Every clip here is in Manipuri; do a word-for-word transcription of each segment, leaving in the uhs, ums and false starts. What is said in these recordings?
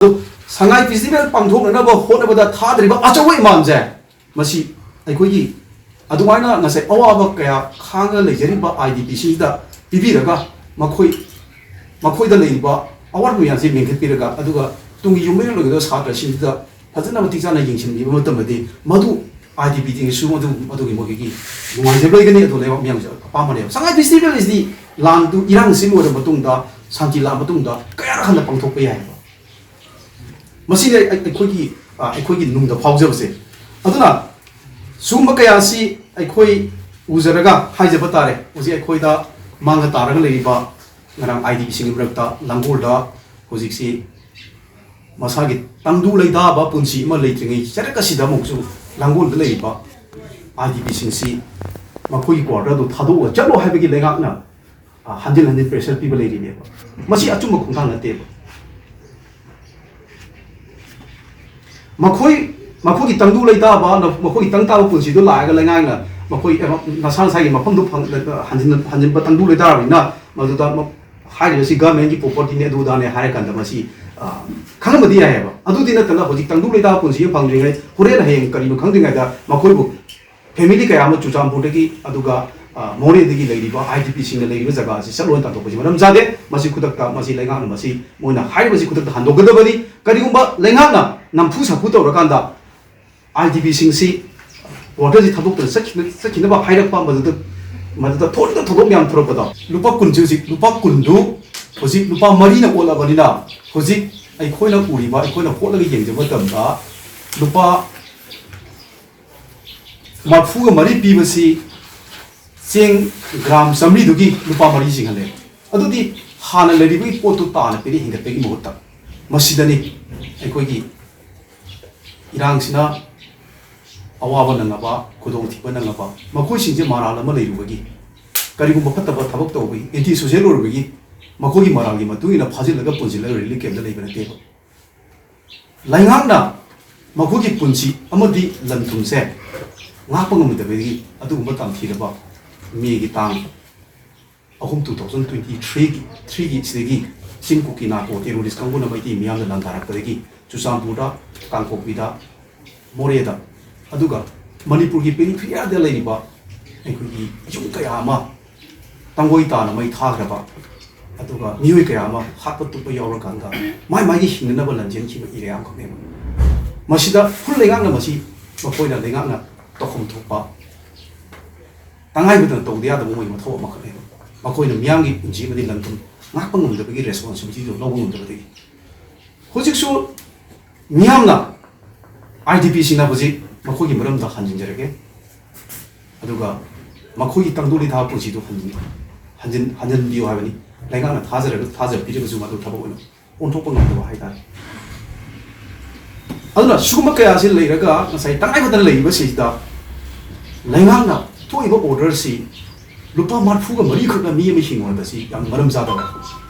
ꯑꯗꯨ ꯁꯉꯥꯏ ꯐꯦꯁꯇꯤꯚꯦꯜ ꯄꯥꯡꯊꯣꯛꯅꯅꯕ ꯍꯣꯠꯅꯕꯗ ꯊꯥꯗ꯭ꯔꯤꯕ ꯑꯆꯧꯕ ꯏꯃꯥꯟꯁꯦ, ꯃꯁꯤ ꯑꯩꯈꯣꯏꯒꯤ ꯑꯗꯨꯃꯥꯏꯅ ꯉꯁꯥꯏ ꯑꯋꯥꯕ ꯀꯌꯥ ꯈꯥꯡꯉ ꯂꯩꯖꯔꯤꯕ ꯑꯥꯏ ꯗꯤ ꯄꯤ ꯁꯤꯗ ꯄꯤꯕꯤꯔꯒ, ꯃꯈꯣꯏ, ꯃꯈꯣꯏꯗ ꯂꯩꯔꯤꯕ ꯑꯋꯥꯠꯄ ꯃꯌꯥꯝꯁꯤ ꯃꯦꯟꯈꯠꯄꯤꯔꯒ, ꯑꯗꯨꯒ ꯇꯨꯡꯒꯤ ꯌꯨꯝ ꯀꯩꯔꯣꯜꯂꯣꯏꯒꯗꯕ ꯁꯥꯇ꯭ꯔꯁꯤꯡꯁꯤꯗ ꯐꯖꯅ ꯃꯇꯤꯛ ꯆꯥꯅ ꯌꯦꯡꯁꯤꯟꯕꯤꯕ ꯃꯇꯝꯗꯗꯤ, ꯃꯗꯨ ꯑꯥꯏ ꯗꯤ ꯄꯤ ꯇꯤꯅꯁꯨ ꯃꯗꯨ, ꯃꯗꯨꯒꯤ ꯃꯈꯣꯏꯒꯤ ꯅꯨꯡꯉꯥꯏꯖꯕ ꯂꯩꯒꯅꯤ꯫ ꯑꯗꯨ ꯂꯩꯕꯥꯛ ꯃꯤꯌꯥꯝꯁꯨ ꯑꯄꯥꯝꯕꯅꯦꯕ꯫ ꯁꯉꯥꯏ ꯐꯦꯁꯇꯤꯚꯦꯜ ꯑꯁꯤꯗꯤ ꯂꯥꯟꯗꯨ, ꯏꯔꯥꯡꯁꯤ ꯂꯣꯏꯔꯕ ꯃꯇꯨꯡꯗ, ꯁꯥꯟꯇꯤ ꯂꯥꯛꯑ ꯃꯇꯨꯡꯗ ꯀꯌꯥꯔꯛ ꯍꯟꯅ ꯄꯥꯡꯊꯣꯛꯄ ꯌꯥꯏꯑꯕ꯫ ꯃꯁꯤꯅꯤ ꯑꯩ-, ꯑꯩꯈꯣꯏꯒꯤ, ꯑ, ꯑꯩꯈꯣꯏꯒꯤ ꯅꯨꯡꯗ ꯐꯥꯎꯖꯕꯁꯦ꯫ ꯑꯗꯨꯅ ꯁꯤꯒꯨꯝꯕ ꯀꯌꯥ ꯑꯁꯤ ꯑꯩꯈꯣꯏ ꯎꯖꯔꯒ ꯍꯥꯏꯖꯕ ꯇꯥꯔꯦ꯫ ꯍꯧꯖꯤꯛ ꯑꯩꯈꯣꯏꯗ ꯃꯥꯡꯗ ꯇꯥꯔꯒ ꯂꯩꯔꯤꯕ ꯉꯔꯥꯡ ꯑꯥꯏ ꯗꯤ ꯄꯤꯁꯤꯡꯒꯤ ꯃꯔꯛꯇ ꯂꯥꯡꯒꯣꯜꯗ ꯍꯧꯖꯤꯛꯁꯤ ꯃꯁꯥꯒꯤ ꯇꯪꯗꯨ ꯂꯩꯇꯥꯕ ꯄꯨꯟꯁꯤ ꯑꯃ ꯂꯩꯇ꯭ꯔꯤꯉꯩ ꯆꯔꯛ ꯑꯁꯤꯗ ꯑꯃꯨꯛꯁꯨ ꯂꯥꯡꯒꯣꯜꯗ ꯂꯩꯔꯤꯕ ꯑꯥꯏ ꯗꯤ ꯄꯤꯁꯤꯡꯁꯤ ꯃꯈꯣꯏꯒꯤ ꯀ꯭ꯋꯥꯇꯔꯗꯨ ꯊꯥꯗꯣꯛꯑꯒ ꯆꯠꯂꯣ ꯍꯥꯏꯕꯒꯤ ꯂꯩꯉꯥꯛꯅ, ꯑ, ꯍꯟꯖꯤꯟ ꯍꯟꯖꯤꯟ ꯄ꯭ꯔꯦꯁꯔ ꯄꯤꯕ ꯂꯩꯔꯤꯅꯦꯕ꯫ ꯃꯁꯤ ꯑꯆꯨꯝꯕ ꯈꯣꯡꯊꯥꯡ ꯅꯠꯇꯦꯕ꯫ ꯃꯈꯣꯏ, ꯃꯈꯣꯏꯒꯤ ꯇꯪꯗꯨ ꯂꯩꯇꯥꯕ, ꯃꯈꯣꯏꯒꯤ ꯇꯪ ꯇꯥꯕ ꯄꯨꯟꯁꯤꯗꯨ ꯂꯥꯛꯑꯒ ꯂꯩꯉꯥꯛꯅ ꯃꯈꯣꯏ, ꯑ, ꯅꯁꯥ ꯅꯁꯥꯒꯤ ꯃꯐꯝꯗꯨ ꯐꯪ-, ꯍꯟꯖꯤꯟ-, ꯍꯟꯖꯤꯟꯕ ꯇꯪꯗꯨ ꯂꯩꯇꯥꯔꯕꯅꯤꯅ, ꯃꯗꯨꯗ ꯃ-, ꯍꯥꯏꯔꯤꯕꯁꯤ ꯒꯚꯔꯟꯃꯦꯟꯒꯤ ꯄ꯭ꯔꯣꯄꯔꯇꯤꯅꯤ ꯑꯗꯨꯗꯥꯅꯦ ꯍꯥꯏꯔꯀꯥꯟꯗ ꯃꯁꯤ, ꯑ, ꯈꯪꯍꯟꯕꯗꯤ ꯌꯥꯏꯑꯕ꯫ ꯑꯗꯨꯗꯤ ꯅꯠꯇꯅ ꯍꯧꯖꯤꯛ ꯇꯪꯗꯨ ꯂꯩꯇꯥꯕ ꯄꯨꯟꯁꯤ ꯑꯃ ꯐꯪꯗ꯭ꯔꯤꯉꯩ, ꯍꯣꯔꯦꯟ ꯍꯌꯦꯡ ꯀꯔꯤꯅꯣ ꯈꯪꯗ꯭ꯔꯤꯉꯩꯗ ꯃꯈꯣꯏꯕꯨ ꯐꯦꯃꯤꯂꯤ ꯀꯌꯥ ꯑꯃ ꯆꯨꯔꯆꯥꯟꯄꯨꯔꯗꯒꯤ, ꯑꯗꯨꯒ, ꯑ, ꯃꯣꯔꯦꯗꯒꯤ ꯂꯩꯔꯤꯕ ꯑꯥꯏ ꯗꯤ ꯄꯤꯁꯤꯡꯅ ꯂꯩꯔꯤꯕ ꯖꯒꯥ ꯑꯁꯤ ꯆꯠꯂꯣꯅ ꯇꯥꯟꯊꯣꯛꯄꯁꯤ ꯃꯔꯝ ꯆꯥꯗꯦ꯫ ꯃꯁꯤ ꯈꯨꯗꯛꯇ, ꯃꯁꯤ ꯂꯩꯉꯥꯛꯅ ꯃꯁꯤ ꯃꯣꯏꯅ ꯍꯥꯏꯔꯤꯕꯁꯤ ꯈꯨꯗꯛꯇ ꯍꯟꯗꯣꯛꯀꯗꯕꯅꯤ꯫ ꯀꯔꯤꯒꯨꯝꯕ ꯂꯩꯉꯥꯛꯅ ꯅꯝꯐꯨ ꯁꯥꯐꯨ ꯇꯧꯔꯀꯥꯟꯗ ꯑꯥꯏ ꯗꯤ ꯄꯤꯁꯤꯡꯁꯤ ꯀ꯭ꯋꯥꯇꯔꯁꯤ ꯊꯥꯗꯣꯛꯇꯨꯅ ꯆꯠꯈꯤꯕ, ꯆꯠꯈꯤꯅꯕ ꯍꯥꯏꯔꯛꯄ, ꯃꯗꯨꯗ, ꯃꯗꯨꯗ ꯊꯣꯛꯂꯤꯕ ꯊꯧꯗꯣꯛ ꯃꯌꯥꯝ ꯊꯣꯔꯛꯄꯗꯣ, ꯂꯨꯄꯥ ꯀꯨꯟꯁꯤ ꯍꯧꯖꯤꯛ, ꯂꯨꯄꯥ ꯀꯨꯟꯗꯨ ꯍꯧꯖꯤꯛ ꯂꯨꯄꯥ ꯃꯔꯤꯅ ꯑꯣꯜꯂꯕꯅꯤꯅ, ꯍꯧꯖꯤꯛ ꯑꯩꯈꯣꯏꯅ ꯎꯔꯤꯕ, ꯑꯩꯈꯣꯏꯅ ꯍꯣꯠꯂꯒ ꯌꯦꯡꯖꯕ ꯃꯇꯝꯗ, ꯂꯨꯄꯥ ꯃꯔꯐꯨꯒ ꯃꯔꯤ ꯄꯤꯕꯁꯤ ꯆꯦꯡ ꯒ꯭ꯔꯥꯝ ꯆꯥꯃꯔꯤꯗꯨꯒꯤ ꯂꯨꯄꯥ ꯃꯔꯤ ꯆꯤꯡꯍꯜꯂꯦ꯫ ꯑꯗꯨꯗꯤ ꯍꯥꯟꯅ ꯂꯩꯔꯤꯕꯒꯤ ꯄꯣꯠꯇꯨ ꯇꯥꯅ ꯄꯤꯔꯤ ꯍꯦꯟꯒꯠꯄꯒꯤ ꯃꯍꯨꯠꯇ꯫ ꯃꯁꯤꯗꯅꯤ ꯑꯩꯈꯣꯏꯒꯤ ꯏꯔꯥꯡꯁꯤꯅ ꯑꯋꯥꯕ ꯅꯪꯉꯕ, ꯈꯨꯗꯣꯡꯊꯤꯕ ꯅꯪꯉꯕ, ꯃꯈꯣꯏꯁꯤꯡꯁꯦ ꯃꯔꯥꯜ ꯑꯃ ꯂꯩꯔꯨꯕꯒꯤ, ꯀꯔꯤꯒꯨꯝꯕ ꯐꯠꯇꯕ ꯊꯕꯛ ꯇꯧꯕꯒꯤ, ꯑꯦꯟꯇꯤ ꯁꯣꯁꯦꯜ ꯑꯣꯏꯔꯨꯕꯒꯤ, ꯃꯈꯣꯏꯒꯤ ꯃꯔꯥꯜꯒꯤ ꯃꯇꯨꯡ ꯏꯟꯅ ꯐꯥꯖꯤꯜꯂꯒ ꯄꯨꯟꯁꯤꯜꯂꯒ ꯔꯤꯂꯤꯐ ꯀꯦꯝꯞꯇ ꯂꯩꯕ ꯅꯠꯇꯦꯕ꯫ ꯂꯩꯉꯥꯛꯅ ꯃꯈꯣꯏꯒꯤ ꯄꯨꯟꯁꯤ ꯑꯃꯗꯤ ꯂꯟ ꯊꯨꯝꯁꯦ ꯉꯥꯛꯄ ꯉꯝꯗꯕꯗꯒꯤ ꯑꯗꯨꯒꯨꯝꯕ ꯇꯝꯊꯤꯔꯕ ꯃꯦꯒꯤ ꯇꯥꯡ ꯑꯍꯨꯝ, two thousand twenty three ꯒꯤ, three ꯒꯤ ꯁꯤꯗꯒꯤ ꯆꯤꯡ ꯀꯨꯀꯤ ꯅꯥꯀꯣ ꯇꯦꯔꯣꯔꯤꯁ ꯀꯥꯡꯕꯨꯅ ꯃꯩꯇꯩ ꯃꯤꯌꯥꯝꯗ ꯂꯥꯟꯗꯥꯔꯛꯄꯗꯒꯤ ꯆꯨꯔꯆꯥꯟꯄꯨꯔꯗ, ꯀꯥꯡꯄꯣꯛꯄꯤꯗ, ꯃꯣꯔꯦꯗ, ꯑꯗꯨꯒ ꯃꯅꯤꯄꯨꯔꯒꯤ ꯄꯦꯔꯤꯐꯦꯔꯤꯌꯥꯗ ꯂꯩꯔꯤꯕ ꯑꯩꯈꯣꯏꯒꯤ ꯌꯨꯝ ꯀꯌꯥ ꯑꯃ ꯇꯥꯡꯒꯣꯏ ꯇꯥꯅ ꯃꯩ ꯊꯥꯈ꯭ꯔꯕ, ꯑꯗꯨꯒ ꯃꯤꯑꯣꯏ ꯀꯌꯥ ꯑꯃ ꯍꯥꯠꯄ ꯇꯨꯞꯄ ꯌꯥꯎꯔꯀꯥꯟꯗ ꯃꯥꯏ ꯃꯥꯏꯒꯤ ꯍꯤꯡꯅꯅꯕ ꯂꯥꯟꯖꯦꯟꯈꯤꯕ ꯑꯦꯔꯤꯌꯥ ꯑꯃꯈꯛꯅꯦꯕ꯫ ꯃꯁꯤꯗ ꯐꯨꯜ ꯂꯩꯉꯥꯛꯅ ꯃꯁꯤ ꯃꯈꯣꯏꯅ ꯂꯩꯉꯥꯛꯅ ꯇꯧꯐꯝ ꯊꯣꯛꯄ ꯇꯉꯥꯏ ꯐꯗꯅ ꯇꯧꯗ ꯌꯥꯗꯕ ꯃꯣꯏꯒꯤ ꯃꯊꯧ ꯑꯃꯈꯛꯅꯦꯕ꯫ ꯃꯈꯣꯏꯅ ꯃꯤꯌꯥꯝꯒꯤ ꯄꯨꯟꯁꯤ ꯑꯃꯗꯤ ꯂꯟ ꯊꯨꯝ ꯉꯥꯛꯄ ꯉꯝꯗꯕꯒꯤ ꯔꯦꯁꯄꯣꯟꯁꯤꯕꯤꯂꯤꯇꯤꯗꯨ ꯂꯧꯕ ꯉꯝꯗꯕꯗꯒꯤ ꯍꯧꯖꯤꯛꯁꯨ ꯃꯤꯌꯥꯝꯅ, ꯑꯥꯏ ꯗꯤ ꯄꯤꯁꯤꯡꯅ ꯍꯧꯖꯤꯛ ꯃꯈꯣꯏꯒꯤ ꯃꯔꯝꯗ ꯍꯟꯖꯤꯟꯖꯔꯒꯦ, ꯑꯗꯨꯒ ꯃꯈꯣꯏꯒꯤ ꯇꯪꯗꯨ ꯂꯩꯇꯥꯕ ꯄꯨꯟꯁꯤꯗꯨ ꯍꯟꯖꯤꯟ ꯍꯟꯖꯤꯟ ꯍꯟꯖꯤꯟꯕꯤꯌꯨ ꯍꯥꯏꯕꯅꯤ꯫ ꯂꯩꯉꯥꯛꯅ ꯊꯥꯖꯔꯒ ꯊꯥꯖꯕꯤꯔꯒꯁꯨ ꯃꯗꯨ ꯊꯕꯛ ꯑꯣꯏꯅ ꯑꯣꯟꯊꯣꯛꯄ ꯉꯝꯗꯕ ꯍꯥꯏꯇꯥꯔꯦ꯫ ꯑꯗꯨꯅ ꯁꯤꯒꯨꯝꯕ ꯀꯌꯥꯁꯤ ꯂꯩꯔꯒ ꯉꯁꯥꯏ ꯇꯉꯥꯏ ꯐꯗꯅ ꯂꯩꯔꯤꯕꯁꯤꯗ ꯂꯩꯉꯥꯛꯅ ꯊꯣꯛꯏꯕ ꯑꯣꯔꯗꯔꯁꯤ ꯂꯨꯄꯥ ꯃꯔꯤꯐꯨꯒ ꯃꯔꯤꯈꯛꯅ ꯃꯤ ꯑꯃ ꯍꯤꯡꯉꯨ ꯍꯥꯏꯕꯁꯤ ꯌꯥꯝ ꯃꯔꯝ ꯆꯥꯗꯕ꯫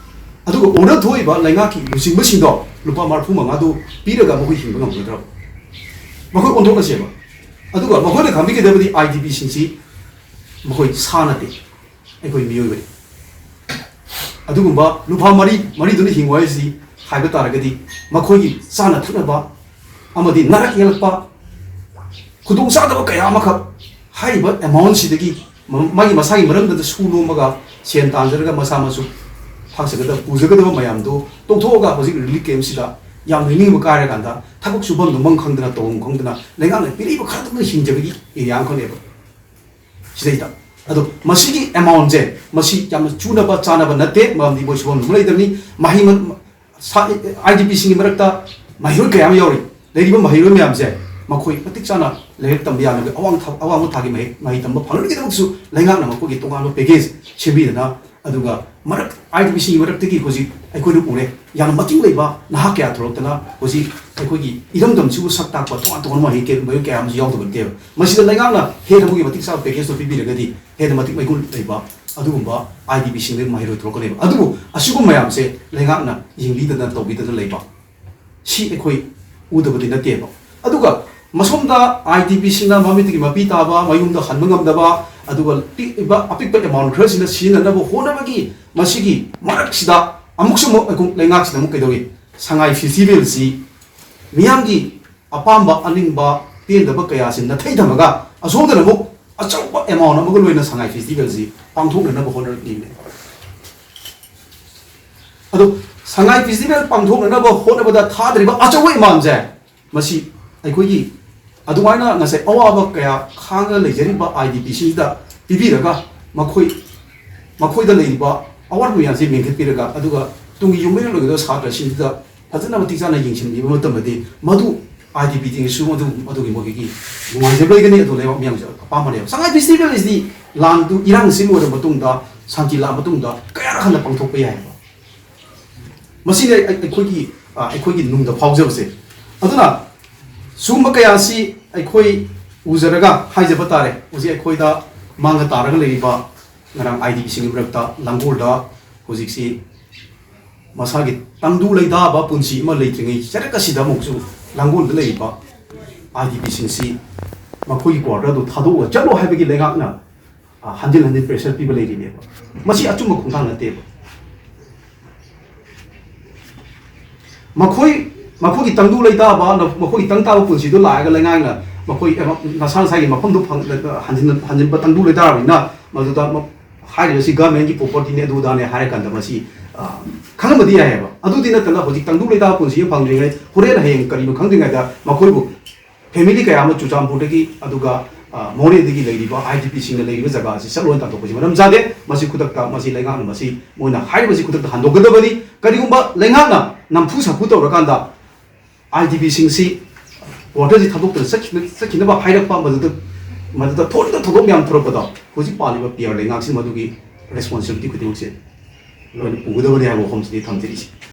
ꯑꯗꯨꯒ ꯑꯣꯔꯗꯔ ꯊꯣꯛꯏꯕ ꯂꯩꯉꯥꯛꯀꯤ ꯂꯨꯆꯤꯡꯕꯁꯤꯡꯗꯣ ꯂꯨꯄꯥ ꯃꯔꯤꯐꯨ ꯃꯉꯥꯗꯨ ꯄꯤꯔꯒ ꯃꯈꯣꯏ ꯍꯤꯡꯕ ꯉꯝꯒꯗ꯭ꯔꯕ? ꯃꯈꯣꯏ ꯑꯣꯟꯊꯣꯛꯅꯁꯦꯕ꯫ ꯑꯗꯨꯒ ꯃꯈꯣꯏꯅ ꯈꯪꯕꯤꯒꯗꯕꯗꯤ ꯑꯥꯏ ꯗꯤ ꯄꯤꯁꯤꯡꯁꯤ ꯃꯈꯣꯏ ꯁꯥ ꯅꯠꯇꯦ, ꯑꯩꯈꯣꯏ ꯃꯤꯑꯣꯏꯕꯅꯤ꯫ ꯑꯗꯨꯒꯨꯝꯕ ꯂꯨꯄꯥ ꯃꯔꯤ ꯃꯔꯤꯗꯨꯅ ꯍꯤꯡꯉꯨ ꯍꯥꯏꯁꯤ ꯍꯥꯏꯕ ꯇꯥꯔꯒꯗꯤ ꯃꯈꯣꯏꯒꯤ ꯆꯥꯅ ꯊꯛꯅꯕ ꯑꯃꯗꯤ ꯅꯥꯔꯛ ꯌꯦꯛꯂꯛꯄ ꯈꯨꯗꯣꯡꯆꯥꯗꯕ ꯀꯌꯥ ꯑꯃꯈꯛ ꯍꯥꯏꯔꯤꯕ ꯑꯦꯃꯥꯎꯟꯁꯤꯗꯒꯤ ꯃ-, ꯃꯥꯒꯤ ꯃꯁꯥꯒꯤ ꯃꯔꯝꯗ ꯁꯨ ꯅꯣꯝꯃꯒ ꯁꯦꯟ ꯇꯥꯟꯖꯔꯒ ꯃꯁꯥ ꯃꯁꯨ ꯊꯥꯛꯆꯒꯗꯕ ꯄꯨꯖꯒꯗꯕ ꯃꯌꯥꯝꯗꯣ ꯇꯣꯛꯊꯣꯛꯑꯒ ꯍꯧꯖꯤꯛ ꯔꯤꯂꯤꯐ ꯀꯦꯝꯁꯤꯗ ꯌꯥꯝꯅ ꯅꯤꯡꯕ ꯀꯥꯏꯔꯀꯥꯟꯗ ꯊꯕꯛ ꯁꯨꯐꯝ ꯅꯣꯝꯐꯝ ꯈꯪꯗꯅ ꯇꯧꯐꯝ ꯈꯪꯗꯅ ꯂꯩꯉꯥꯛꯅ ꯄꯤꯔꯛꯏꯕ ꯈꯔꯗꯨꯅ ꯍꯤꯡꯖꯕꯒꯤ ꯑꯦꯔꯤꯌꯥ ꯑꯃꯈꯛꯅꯦꯕ꯫ ꯁꯤꯗꯩꯗ ꯑꯗꯣ ꯃꯁꯤꯒꯤ ꯑꯦꯃꯥꯎꯟꯁꯦ ꯃꯁꯤ ꯌꯥꯝꯅ ꯆꯨꯅꯕ ꯆꯥꯅꯕ ꯅꯠꯇꯦ, ꯃꯔꯝꯗꯤ ꯃꯣꯏ ꯁꯨꯐꯝ ꯅꯣꯝꯐꯝ ꯂꯩꯇꯕꯅꯤ꯫ ꯃꯍꯩ ꯃ-, ꯁꯥ-, ꯑꯥꯏ ꯗꯤ ꯄꯤꯁꯤꯡꯒꯤ ꯃꯔꯛꯇ ꯃꯍꯩꯔꯣꯏ ꯀꯌꯥ ꯑꯃ ꯌꯥꯎꯔꯤ꯫ ꯂꯩꯔꯤꯕ ꯃꯍꯩꯔꯣꯏ ꯃꯌꯥꯝꯁꯦ ꯃꯈꯣꯏ ꯃꯇꯤꯛ ꯆꯥꯅ ꯂꯥꯏꯔꯤꯛ ꯇꯝꯕ ꯌꯥꯅꯕꯒꯤ ꯑꯋꯥꯡ ꯊ-, ꯑꯋꯥꯡꯕ ꯊꯥꯛꯀꯤ ꯃꯍꯩ, ꯃꯍꯩ ꯇꯝꯕ ꯐꯪꯍꯟꯕꯒꯤꯗꯃꯛꯁꯨ ꯂꯩꯉꯥꯛꯅ ꯃꯈꯣꯏꯒꯤ ꯇꯣꯉꯥꯟꯕ ꯄꯦꯀꯦꯖ ꯁꯦꯝꯕꯤꯗꯅ, ꯑꯗꯨꯒ ꯃꯔꯛ, ꯑꯥꯏ ꯗꯤ ꯄꯤꯁꯤꯡꯒꯤ ꯃꯔꯛꯇꯒꯤ ꯍꯧꯖꯤꯛ ꯑꯩꯈꯣꯏꯅ ꯎꯔꯦ, ꯌꯥꯝꯅ ꯃꯇꯤꯡ ꯂꯩꯕ ꯅꯍꯥ ꯀꯌꯥ ꯊꯣꯛꯂꯛꯇꯅ ꯍꯧꯖꯤꯛ ꯑꯩꯈꯣꯏꯒꯤ ꯏꯔꯝꯗꯝꯁꯤꯕꯨ ꯁꯛ ꯇꯥꯛꯄ ꯇꯣꯉꯥꯟ ꯇꯣꯉꯥꯟꯕ ꯃꯍꯩ ꯀꯦ-, ꯃꯍꯩꯔꯣꯏ ꯀꯌꯥ ꯑꯃꯁꯨ ꯌꯥꯎꯗꯕ ꯅꯠꯇꯦꯕ꯫ ꯃꯁꯤꯗ ꯂꯩꯉꯥꯛꯅ ꯍꯦꯟꯅ ꯑꯃꯒꯤ ꯃꯇꯤꯛ ꯆꯥꯕ ꯄꯦꯀꯦꯖꯇꯣ ꯄꯤꯕꯤꯔꯒꯗꯤ ꯍꯦꯟꯅ ꯃꯇꯤꯛ ꯃꯩꯒꯨꯟ ꯂꯩꯕ ꯑꯗꯨꯒꯨꯝꯕ ꯑꯥꯏ ꯗꯤ ꯄꯤꯁꯤꯡꯗꯒꯤ ꯃꯍꯩꯔꯣꯏ ꯊꯣꯛꯂꯛꯀꯅꯦꯕ꯫ ꯑꯗꯨꯕꯨ ꯑꯁꯤꯒꯨꯝꯕ ꯃꯌꯥꯝꯁꯦ ꯂꯩꯉꯥꯛꯅ ꯌꯦꯡꯕꯤꯗꯅ ꯇꯧꯕꯤꯗꯅ ꯂꯩꯕ, ꯁꯤ ꯑꯩꯈꯣꯏ ꯎꯗꯕꯗꯤ ꯅꯠꯇꯦꯕ꯫ ꯑꯗꯨꯒ ꯃꯁꯣꯝꯗ ꯑꯥꯏ ꯗꯤ ꯄꯤꯁꯤꯡꯅ ꯃꯃꯤꯠꯇꯒꯤ ꯃꯄꯤ ꯇꯥꯕ, ꯃꯌꯨꯝꯗ ꯍꯟꯕ ꯉꯝꯗꯕ, ꯑꯗꯨꯒ ꯄꯤꯛꯂꯤꯕ ꯑꯄꯤꯛꯄ ꯑꯦꯃꯥꯎꯟ ꯈꯔꯁꯤꯅ ꯁꯤꯖꯤꯟꯅꯅꯕ ꯍꯣꯠꯅꯕꯒꯤ ꯃꯁꯤꯒꯤ ꯃꯔꯛꯁꯤꯗ ꯑꯃꯨꯛꯁꯨ ꯑꯃꯨꯛ ꯑꯩꯈꯣꯏ ꯂꯩꯉꯥꯛꯁꯤꯅ ꯑꯃꯨꯛ ꯀꯩꯗꯧꯏ? ꯁꯉꯥꯏ ꯐꯦꯁꯇꯤꯚꯦꯜꯁꯤ ꯃꯤꯌꯥꯝꯒꯤ ꯑꯄꯥꯝꯕ, ꯑꯅꯤꯡꯕ, ꯄꯦꯟꯗꯕ ꯀꯌꯥꯁꯤ ꯅꯥꯊꯩ ꯊꯝꯃꯒ ꯑꯁꯣꯝꯗꯅ ꯑꯃꯨꯛ ꯑꯆꯧꯕ ꯑꯦꯃꯥꯎꯟ ꯑꯃꯒ ꯂꯣꯏꯅ ꯁꯉꯥꯏ ꯐꯦꯁꯇꯤꯚꯦꯜꯁꯤ ꯄꯥꯡꯊꯣꯛꯅꯅꯕ ꯍꯣꯠꯅꯔꯛꯂꯤꯕꯅꯤ꯫ ꯑꯗꯣ ꯁꯉꯥꯏ ꯐꯦꯁꯇꯤꯚꯦꯜ ꯄꯥꯡꯊꯣꯛꯅꯅꯕ ꯍꯣꯠꯅꯕꯗ ꯊꯥꯗ꯭ꯔꯤꯕ ꯑꯆꯧꯕ ꯑꯦꯃꯥꯎꯟꯁꯦ, ꯃꯁꯤ ꯑꯩꯈꯣꯏꯒꯤ ꯑꯗꯨꯃꯥꯏꯅ ꯉꯁꯥꯏ ꯑꯋꯥꯕ ꯀꯌꯥ ꯈꯥꯡꯉ ꯂꯩꯖꯔꯤꯕ ꯑꯥꯏ ꯗꯤ ꯄꯤꯁꯤꯡꯁꯤꯗ ꯄꯤꯕꯤꯔꯒ, ꯃꯈꯣꯏ, ꯃꯈꯣꯏꯗ ꯂꯩꯔꯤꯕ ꯑꯋꯥꯠꯄ ꯃꯌꯥꯝꯁꯤ ꯃꯦꯟꯈꯠꯄꯤꯔꯒ, ꯑꯗꯨꯒ ꯇꯨꯡꯒꯤ ꯌꯨꯝ ꯀꯩꯔꯣꯜꯂꯣꯏꯒꯗꯕ ꯁꯥꯇ꯭ꯔꯁꯤꯡꯁꯤꯗ ꯐꯖꯅ ꯃꯇꯤꯛ ꯆꯥꯅ ꯌꯦꯡꯁꯤꯟꯕꯤꯕ ꯃꯇꯝꯗꯗꯤ, ꯃꯗꯨ ꯑꯥꯏ ꯗꯤ ꯄꯤꯁꯤꯡꯁꯨ ꯃꯗꯨ, ꯃꯗꯨꯒꯤ ꯃꯈꯣꯏꯒꯤ ꯅꯨꯡꯉꯥꯏꯖꯕ ꯂꯩꯒꯅꯤ꯫ ꯑꯗꯨ ꯂꯩꯕꯥꯛ ꯃꯤꯌꯥꯝꯁꯨ ꯑꯄꯥꯝꯕꯅꯦꯕ꯫ ꯁꯉꯥꯏ ꯐꯦꯁꯇꯤꯚꯦꯜ ꯑꯁꯤꯗꯤ ꯂꯥꯟꯗꯨ, ꯏꯔꯥꯡꯁꯤ ꯂꯣꯏꯔꯕ ꯃꯇꯨꯡꯗ, ꯁꯥꯟꯇꯤ ꯂꯥꯛꯑ ꯃꯇꯨꯡꯗ ꯀꯌꯥꯔꯛ ꯍꯟꯅ ꯄꯥꯡꯊꯣꯛꯄ ꯌꯥꯏꯑꯕ꯫ ꯃꯁꯤꯅꯤ ꯑꯩ-, ꯑꯩꯈꯣꯏꯒꯤ, ꯑ, ꯑꯩꯈꯣꯏꯒꯤ ꯅꯨꯡꯗ ꯐꯥꯎꯖꯕꯁꯦ꯫ ꯑꯗꯨꯅ ꯁꯤꯒꯨꯝꯕ ꯀꯌꯥ ꯑꯁꯤ ꯑꯩꯈꯣꯏ ꯎꯖꯔꯒ ꯍꯥꯏꯖꯕ ꯇꯥꯔꯦ, ꯍꯧꯖꯤꯛ ꯑꯩꯈꯣꯏꯗ ꯃꯥꯡꯗ ꯇꯥꯔꯒ ꯂꯩꯔꯤꯕ ꯉꯔꯥꯡ ꯑꯥꯏ ꯗꯤ ꯄꯤꯁꯤꯡꯒꯤ ꯃꯔꯛꯇ ꯂꯥꯡꯒꯣꯜꯗ ꯍꯧꯖꯤꯛꯁꯤ ꯃꯁꯥꯒꯤ ꯇꯪꯗꯨ ꯂꯩꯇꯥꯕ ꯄꯨꯟꯁꯤ ꯑꯃ ꯂꯩꯇ꯭ꯔꯤꯉꯩ ꯆꯔꯛ ꯑꯁꯤꯗ ꯑꯃꯨꯛꯁꯨ ꯂꯥꯡꯒꯣꯜꯗ ꯂꯩꯔꯤꯕ ꯑꯥꯏ ꯗꯤ ꯄꯤꯁꯤꯡꯁꯤ ꯃꯈꯣꯏꯒꯤ ꯀ꯭ꯋꯥꯇꯔꯗꯨ ꯊꯥꯗꯣꯛꯑꯒ ꯆꯠꯂꯣ ꯍꯥꯏꯕꯒꯤ ꯂꯩꯉꯥꯛꯅ, ꯑ, ꯍꯟꯖꯤꯟ ꯍꯟꯖꯤꯟ ꯄ꯭ꯔꯦꯁꯔ ꯄꯤꯕ ꯂꯩꯔꯤꯅꯦꯕ꯫ ꯃꯁꯤ ꯑꯆꯨꯝꯕ ꯈꯣꯡꯊꯥꯡ ꯅꯠꯇꯦꯕ꯫ ꯃꯈꯣꯏ, ꯃꯈꯣꯏꯒꯤ ꯇꯪꯗꯨ ꯂꯩꯇꯥꯕ, ꯃꯈꯣꯏꯒꯤ ꯇꯪ ꯇꯥꯕ ꯄꯨꯟꯁꯤꯗꯣ ꯂꯥꯛꯑꯒ ꯂꯩꯉꯥꯛꯅ ꯃꯈꯣꯏ ꯃꯁꯥ ꯃꯁꯥꯒꯤ ꯃꯐꯝꯗꯣ ꯐꯪ-, ꯍꯟꯖꯤꯟ-, ꯍꯟꯖꯤꯟꯕ ꯇꯪꯗꯨ ꯂꯩꯇꯥꯔꯕꯅꯤꯅ, ꯃꯗꯨꯗ ꯃ-, ꯍꯥꯏꯔꯤꯕꯁꯤ ꯒꯚꯔꯟꯃꯦꯟꯒꯤ ꯄ꯭ꯔꯣꯄꯔꯇꯤꯅꯤ, ꯑꯗꯨꯗꯥꯅꯦ ꯍꯥꯏꯔ ꯀꯥꯟꯗ ꯃꯁꯤ, ꯑ, ꯈꯪꯉꯝꯕꯗꯤ ꯌꯥꯏꯑꯕ꯫ ꯑꯗꯨꯗꯤ ꯅꯠꯇꯅ ꯍꯧꯖꯤꯛ ꯇꯪꯗꯨ ꯂꯩꯇꯥꯕ ꯄꯨꯟꯁꯤ ꯑꯃ ꯐꯪꯗ꯭ꯔꯤꯉꯩ, ꯍꯣꯔꯦꯟ ꯍꯌꯦꯡ ꯀꯔꯤꯅꯣ ꯈꯪꯗ꯭ꯔꯤꯉꯩꯗ ꯃꯈꯣꯏꯕꯨ ꯐꯦꯃꯤꯂꯤ ꯀꯌꯥ ꯑꯃ ꯆꯨꯔꯆꯥꯟꯄꯨꯔꯗꯒꯤ, ꯑꯗꯨꯒ, ꯑ, ꯃꯣꯔꯦꯗꯒꯤ ꯂꯩꯔꯤꯕ ꯑꯥꯏ ꯗꯤ ꯄꯤꯁꯤꯡꯅ ꯂꯩꯔꯤꯕ ꯖꯒꯥ ꯑꯁꯤ ꯆꯠꯂꯣꯅ ꯇꯥꯟꯊꯣꯛꯄꯁꯤ ꯃꯔꯝ ꯆꯥꯗꯦ꯫ ꯃꯁꯤ ꯈꯨꯗꯛꯇ, ꯃꯁꯤ ꯂꯩꯉꯥꯛꯅ ꯃꯁꯤ ꯃꯣꯏꯅ ꯍꯥꯏꯔꯤꯕꯁꯤ ꯈꯨꯗꯛꯇ ꯍꯟꯗꯣꯛꯀꯗꯕꯅꯤ꯫ ꯀꯔꯤꯒꯨꯝꯕ ꯂꯩꯉꯥꯛꯅ ꯅꯝꯐꯨ ꯁꯥꯐꯨ ꯇꯧꯔꯀꯥꯟꯗ ꯑꯥꯏ ꯗꯤ ꯄꯤꯁꯤꯡꯁꯤ ꯀ꯭ꯋꯥꯇꯔꯁꯤ ꯊꯥꯗꯣꯛꯇꯅ ꯆꯠꯈꯤ-, ꯆꯠꯈꯤꯅꯕ ꯍꯥꯏꯔꯛꯄ, ꯃꯗꯨꯗ, ꯃꯗꯨꯗ ꯊꯣꯛꯂꯤꯕ ꯊꯧꯗꯣꯛ ꯃꯌꯥꯝ ꯊꯣꯔꯛꯄꯗꯣ, ꯍꯧꯖꯤꯛ ꯄꯥꯜꯂꯤꯕ ꯄꯤ ꯑꯥꯔ ꯂꯩꯉꯥꯛꯁꯤꯅ ꯃꯗꯨꯒꯤ ꯔꯦꯁꯄꯣꯟꯁꯤꯕꯤꯂꯤꯇꯤ ꯈꯨꯗꯤꯡꯃꯛꯁꯦ ꯂꯣꯏꯅ ꯄꯨꯒꯗꯕꯅꯤ ꯍꯥꯏꯕ ꯋꯥꯐꯝꯁꯤꯅꯤ ꯊꯝꯖꯔꯤꯁꯤ꯫